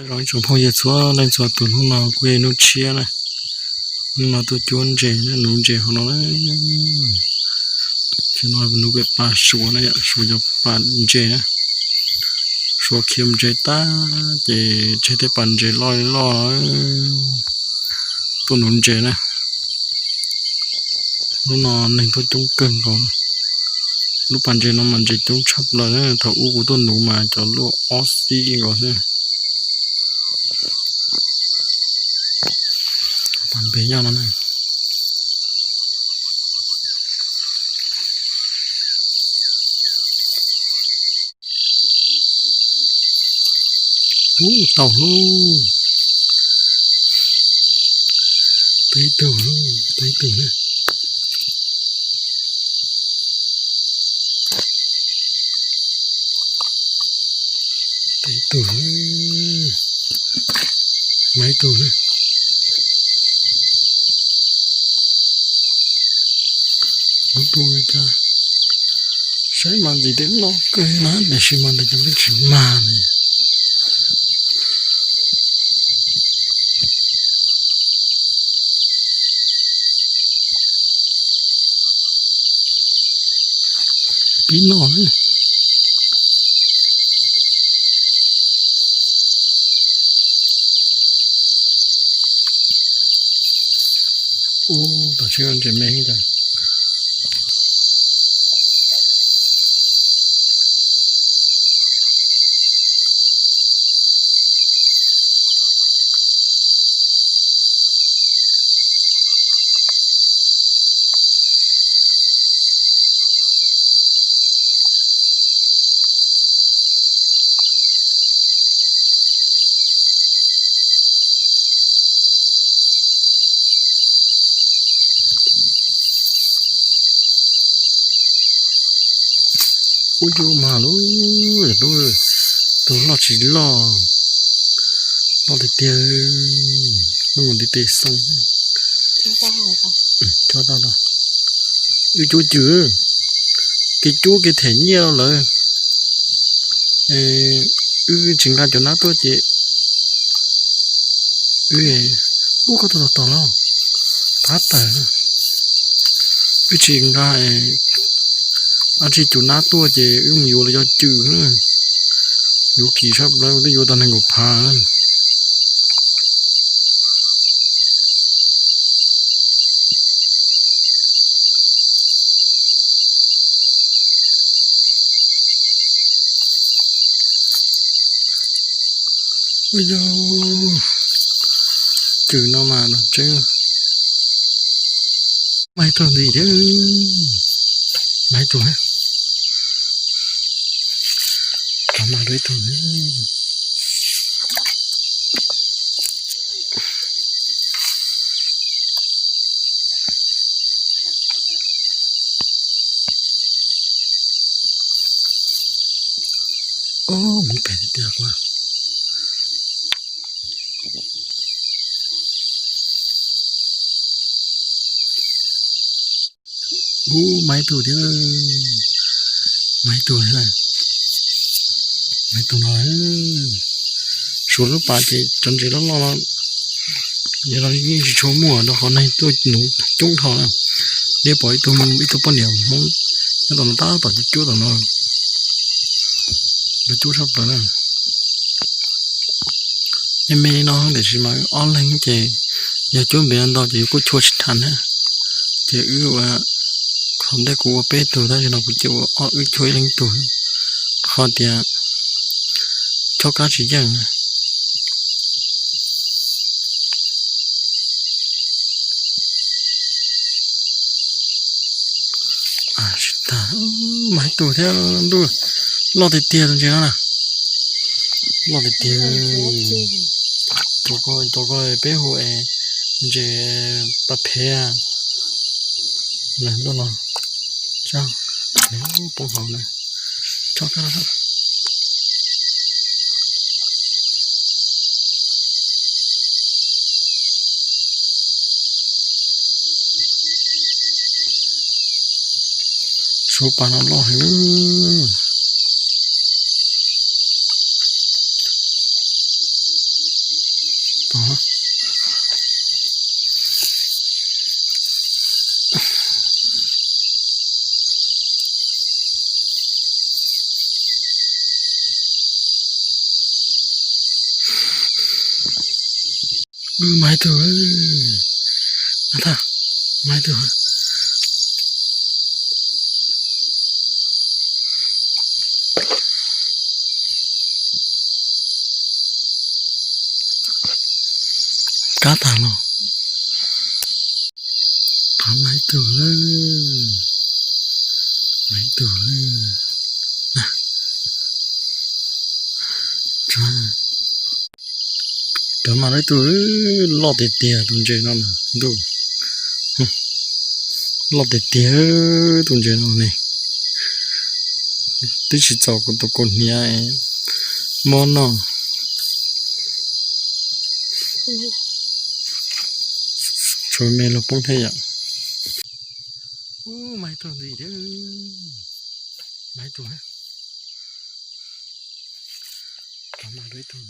Zoo ib tsoom phooj ywg txhua leej txhua tus, hnub no kuj yog hnub tshiab na, hnub no tuaj cuab ntses, nuv ntses hauv no na. Ces no nuv pem pas Suav na yom, Suav cov pas ntses na. Suav khiav ntses tag ces tseg tej pas ntses loj loj tuaj nuv ntses na. Hnub no neeg tuaj coob kawg nkaus. Lub pas ntses no mas ntses coob tshaj plaws na, thaum ub kuv tuaj nuv mas cov luaj ob xib nkaus xwb. Pas npe nyob no na. Ub, tau lauj. Tau ib tug, tau ib tug na. Tau ib tug, mas ib tug na. Ub, tuaj cas saib mas ntxim tias noj kawg na, tiam sis mas ntawm cov peb tsis mag li. Pib noj na. Ub, tam sim ntses me heev cas. Ub, cua mag lauj, tus loj tsis loj, loj tiag tiag, loj nkaus ntiv tes xoo. Chob tau, wb cuab cws, kev cuab kev them nyiaj rau lawv. Wb tsis nqa cov nab tuaj ces wb, ub, koj tuaj tos tos los, pab tawm. Wb tsis nqa dab tsi cov nab tuaj ces wb mus yuav los cov cws, yuav kim tshaj plaws, twb yuav tau nees nkaum phav. Ua, cws no mas los tseeb. Mas ib tug ntxiv thiab, mas ib tug, mas ib tug. Ub, mus pem tiag tiag. Ub, mas ib tug thiab, mas ib tug thiab, mas ib tug no. Suav lub pas ces cov ntses loj loj no, yog no yeej tsis tshua muaj rau qhov neeg tuaj nuv coob dhau na. Deb pom ib tug, ib tug poj niam Hmoob nyob tom no tab tom cuab tom no, lawv cuab tshaj plaws na. Me me li no tiam sis mas ob leeg ces yog cuab npe ntau ces yus kuj chua tsis tau na. Ces wb ua, qhov ntej kuv ua peb tug tab sis no kuv cia ua ob, wb chua ib leeg tug, qhov tias chob kab tsis yeej. Mas ib tug thiab, ntuj, loj tiag tiag tus ntses no na. Loj tiag tiag. Cov ko peb hu ntses pas phev. Ntuj no, poob hauv na. Chob kab. Suav pas no loj heev. Mas ib tug, mas ib tug, kab tag los. Qhov mas ib tug, mas ib tug, cov mas ib tug, loj tiag tiag tus ntses no na ntuj, loj tiag tiag tus ntses no ne. Twb tsis txaus kuv tus kaus hniav mob noj. Tshuav me los poob thiab yom. Ub, mas ib tug ntxiv thiab, mas ib tug, mas ib tug,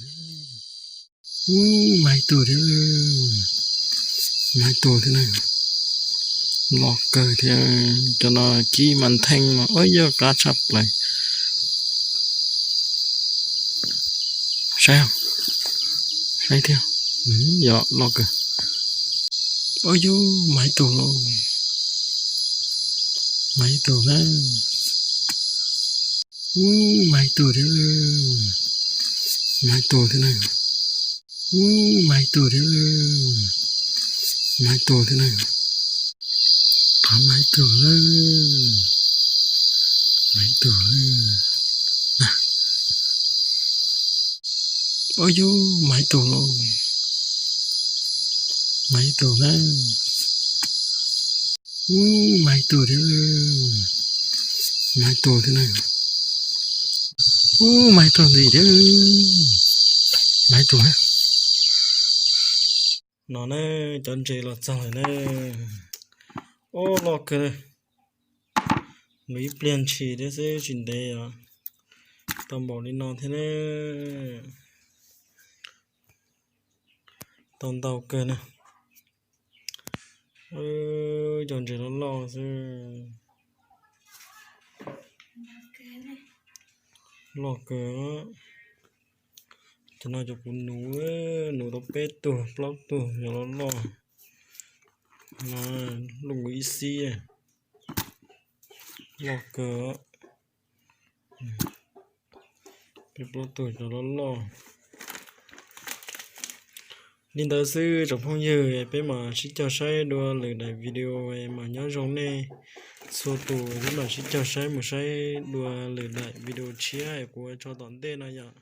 ub, mas ib tug thiab, mas ib tug thiab na. Loj kawg thiab, cov no kib mas ntheej mas yog qab tshaj plaws. Saib, saib thiab, yog loj kawg. Ub, yog mas ib tug, mas ib tug na. Ub, mas ib tug thiab, mas ib tug thiab na. Ub, mas ib tug thiab, mas ib tug thiab na. Qhov mas ib tug, mas ib tug, ub, yog mas ib tug, mas ib tug na. Ub, mas ib tug thiab, mas ib tug thiab na. Ub, mas ib tug ntxiv thiab, mas ib tug. No ne, cov ntses los txog lawm ne. Ub, loj kawg na. Nws ib pliag ntshis thiab xwb tsis ntev os. Tau npaum li no thiab ne. Tau ntau kawg na. Cov ntses loj loj xwb. Loj kawg. Cov no cov kuv nuv, nuv tau peb tug plaub tug cov loj loj. Loj nkaus ib xib, loj kawg. Peb plaub tug cov loj loj. Li ntawd xwb tsoom phooj ywg, peb mam sib cog saib dua lwm daim video, mas nyob zoo nej txhua tus, peb mam sib cog saib mus saib dua lwm daim video tshiab kuv ua tso tom ntej no yom.